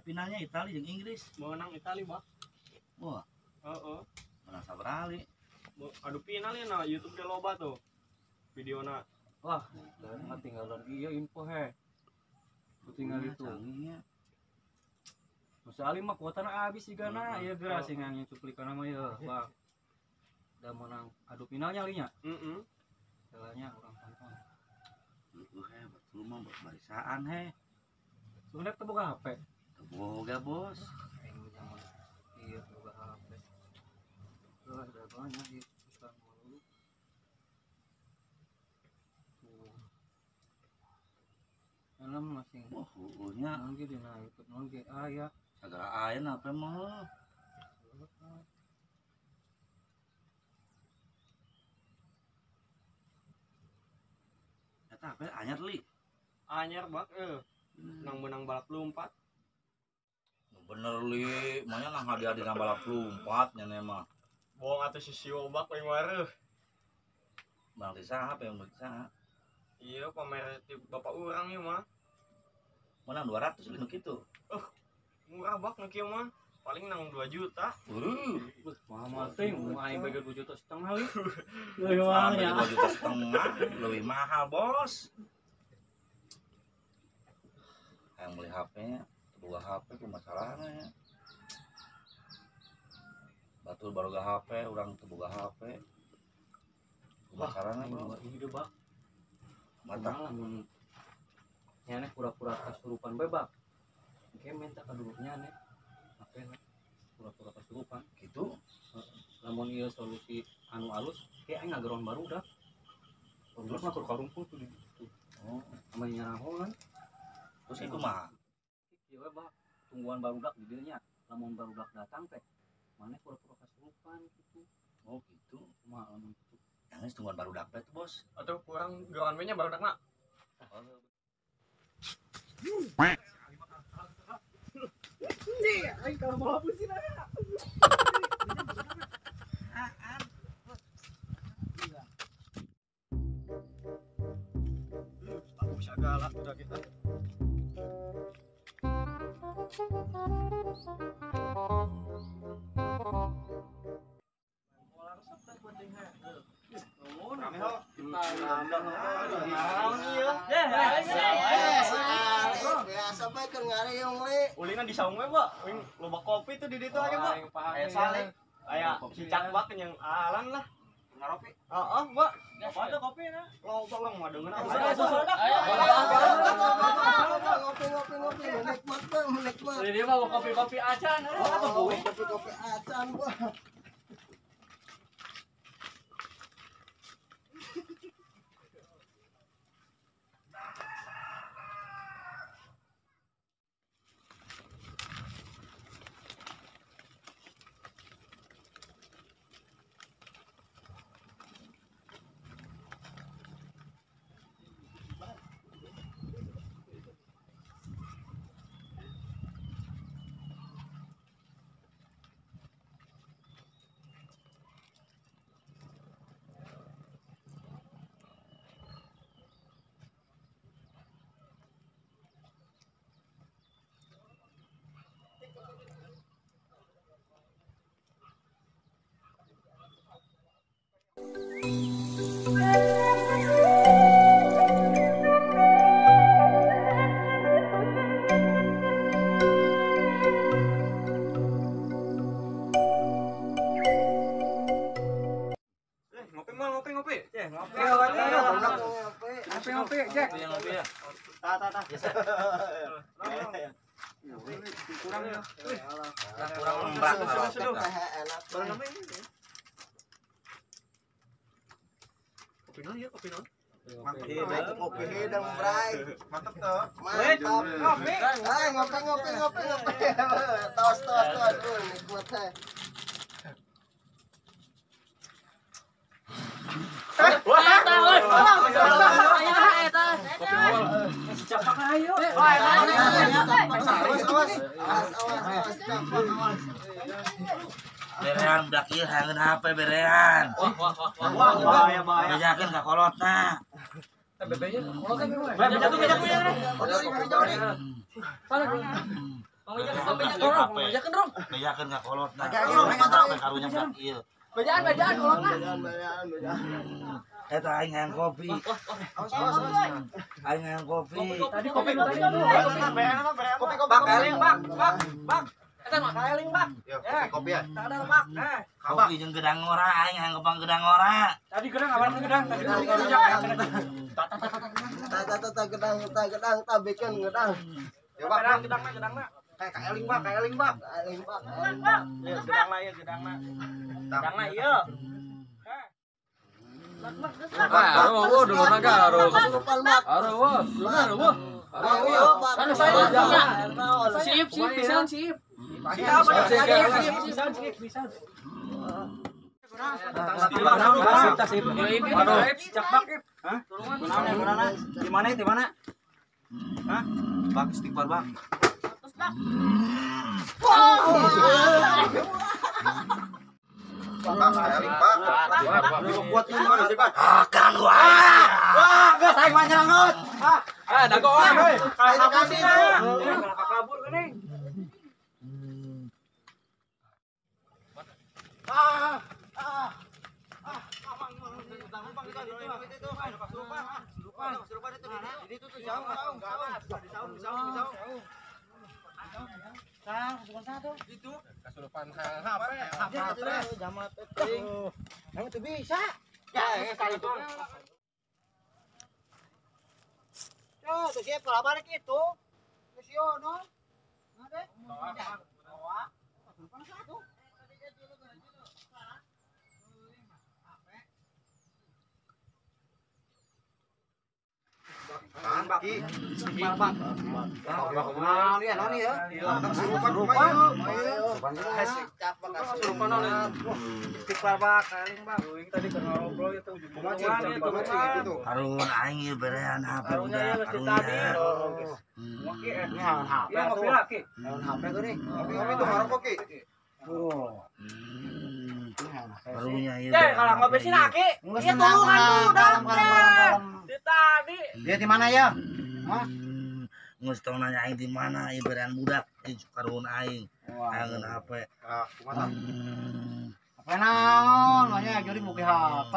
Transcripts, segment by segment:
Finalnya Itali jeung Inggris. Menang Itali, Bang. Wah. Heeh. Menang sabarali. Adu finalnya na YouTube ge loba tuh. Videona. Wah, tinggalan iya info he. Tinggal itu. Masa Ali mah kuotana habis sigana ieu geura sing ngangi cuplikan mah ieu, Bang. Udah menang adu finalnya linya. Heeh. Jalannya urang tonton. Heeh he, betul mah barisaan he. Sebenarnya teu boga HP. Boga bos. Iya boga HP. Tuh ada banyak di iklan mulu. Tuh. Dalam masing. Oh, heueuhnya mungkin dina YouTube non ge aya. Sagala aya na HP mah. Eta HP anyar li. Anyar bak euy. Nang menang balap lompat. Bener li, makanya nang hadiah dina balap lompat nya mah. Bohong atuh si Siobak paling waruh. Bang di saha apa yang saha? Iya, pamer ti bapak urang ieu mah. Menang 200 li nu kitu. Murah bak nu kieu mah. Paling nang 2 juta. Mahal teh, mun aing bagi 2,5 juta li. Leuwih mahal nya. 2,5 juta, leuwih mahal, Bos. Yang beli HP-nya boga HP ku masalahna ya. Batur baroga HP, urang teu boga HP. Ku masalahna bro. Ieu bak. Mata lamun nyaneh pura-pura kasurupan bae bak. Engke minta ka dulur nyaneh. HP pura-pura kasurupan gitu. Lamun ieu solusi anu alus, ke aing ngageroan barudak. Terus mah keur karumpul tuh di ditu. Oh, sama nyarahoan. Terus ieu kumaha? Ieu we bak, tungguan barudak di dieu nya. Lamun barudak datang teh maneh pura-pura kasurupan gitu. Oh gitu. Kumaha lamun kitu? Yang tungguan barudak teh tuh, Bos. Atuh kurang geroan we nya barudakna. Nih, aing kalau mau hapus sih na. Aku segala udah kita. Biasa bae keur ngareyong le. Ulina di saung we, Pak. Wing loba kopi tuh di ditu aja, Pak. Aya sale. Aya si Cakbak yang alan lah. Ngaropi. Heeh, Pak. Apa ada kopi na? Loba lang mah deungeun. Ngopi ngopi ngopi menikmat Pak, menikmat. Jadi dia mau kopi-kopi acan, apa gue? Kopi-kopi acan, Pak. Ngopi mal, ngopi ngopi. Ceh, ngopi. Ngopi, Jack. Ngopi ya. Tah. Kurang ya. Kurang lembak. Kopi non ya, kopi non. Mantap kopi hidang, bray. Mantap tuh. Mantap. Ngopi. Ngopi. Tos. Nikmat teh. Berean budak ieu hangeun HP berean. Wah, bahaya. Bejakeun ka kolotna. Bebenya kolotna. Bejakeun rong. Bejakeun ka kolotna. Karunya budak ieu. Bejaan kolotna. Bejaan. Eta aing hayang kopi. Aing hayang kopi. Tadi kopi tadi. Kopi bak eling bak. Eta mah kaeling bak. Ya, kopi ya. Sadar bak. Kopi jeung gedang ngora aing hayang kepang gedang ngora. Tadi gedang awal gedang tadi Tah gedang tah bikin gedang. Ya bak gedangna. Kayak kaeling bak, kaeling bak. Ya gedangna ieu gedangna. Gedangna ieu. Aduh, dulurna garo. Aduh, dulurna aduh. Kan saya sip pisan sip. Sip pisan. Hah? Di mana? Di mana? Hah? Bak istighfar, Bak. Wah, geus aing mah nyerang naon. Ah, dagoan. Kalah kabur sih. Kalah kabur geuning. Harun aing ieu berean HP udah karunya. Karunya ieu. Kalau ngopi sih naki. Iya tulungan budak teh. Tadi. Dia di mana ya? Hah? Geus tong nanya aing di mana ieu berean budak karuhun aing. Angeun HP. Ah, kumaha? HP naon? Manya jadi buka HP.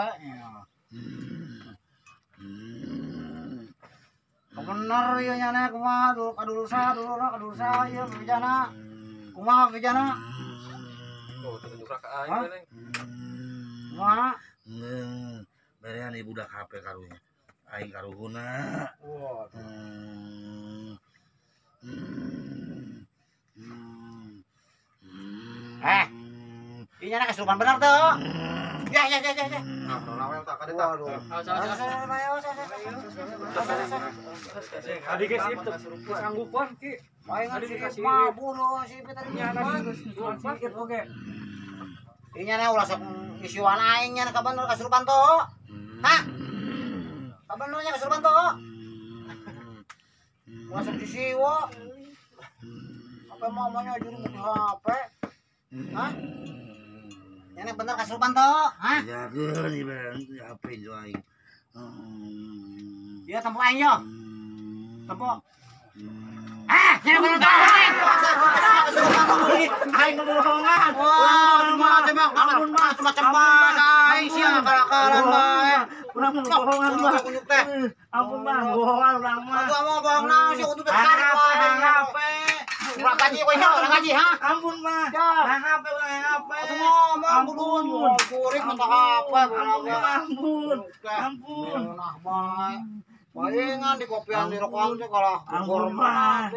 Bener ieu nyana kumaha dulu kadulursa kadulursa ieu bejana. Kumaha bejana? Oh, tunjuk ka aing teh. Kumaha? Berean ieu budak HP karunya. Aing karuhuna. Eh, ini anak kesurupan bener tuh. Ya. Nah, nawel tak kada tak. Tadi geus ieu teu sanggupan ki. Aing dikasih mabur si tadi sakit oge. Ini anak ulah sok isuan aing nya ka bener kasurupan tuh. Hah? Ka bener nya kasurupan tuh. Ulah sok disiwa. Apa mamanya juru di HP? Hah? Nenek bener kasurupan toh? Hah? Jageun ieu HP jo aing. Iya tempo aing yo. Tempo. Ah, nenek bener toh. Aing ngebohongan. Wah, macam-macam aing sia kalakalan bae. Urang ngebohongan mah. Ampun mah, bohongan urang mah. Aku mau bohong naon sih kudu tarik wae HP. Urang gaji kowe urang gaji ha? Ampun mah. Nang HP urang HP. Aku ngomong kudu kurik minta HP Ampun. Ampun. Nah bae. Palingan di kopian di rokokan teh kalah. Ampun, Bah.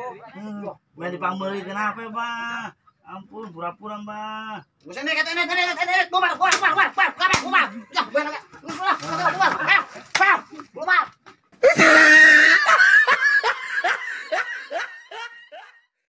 Meh dipangmeulikeun HP, Bah. Ampun, pura-pura, Bah. Geus ini kata ini ini ini bubar bubar bubar bubar kabeh bubar. Ya, bener. Geus lah, bubar. Ayo.